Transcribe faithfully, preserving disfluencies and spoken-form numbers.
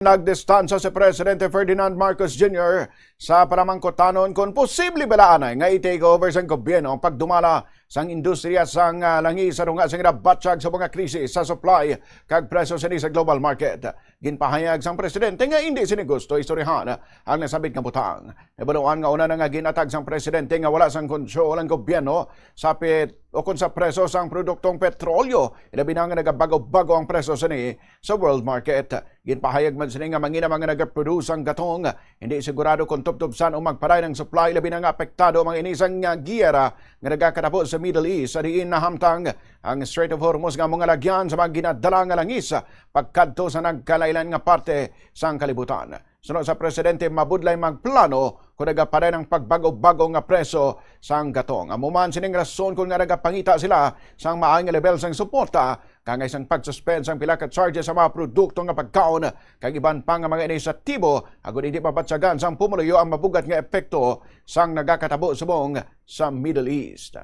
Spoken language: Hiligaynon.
Nagdistansya si Presidente Ferdinand Marcos Junior sa paramangkutanon kon posible bala anay nga i-take over sang gobyerno ang pagdumala sang industriya sang, ah, langis sa dunga sing nabatyag sa mga krisis sa supply kag presyo sini sa global market. Ginpahayag sang presidente nga indi sini gusto istoryahan ang nasambit nga butang. Nabaluan nga una na nga ginatag sang presidente nga wala sang kontrol ang gobyerno sa pit o kon sa presyo sang produktong petrolyo, ilabi na nga nagabago-bago ang presyo sini sa world market. Ginpahayag man sini nga mangina mga nagaproduce ang gatong, hindi sigurado kung tubtub san o magparay ng supply, labi na nga apektado ang inisang nga giyera nga nagakatabo sa Middle East, sa diin nahamtang ang Strait of Hormuz nga mga lagyan sa mga ginadala nga langis pagkadto sa nagkalain-lain nga parte sang kalibutan. Suno sa presidente, mabudlay magplano kung nagaparay ng pagbago-bago nga presyo sang gatong. Amo man sining rason kung nga nagapangita sila sang maayo nga level sang suporta, kangay sang pag-suspend sang pila ka charges sa mga produkto nga pagkaon kag iban pa nga mga inisyatibo, agud hindi mabatyagan sang pumuluyo ang mabugat nga epekto sang nagakatabo subong sa Middle East.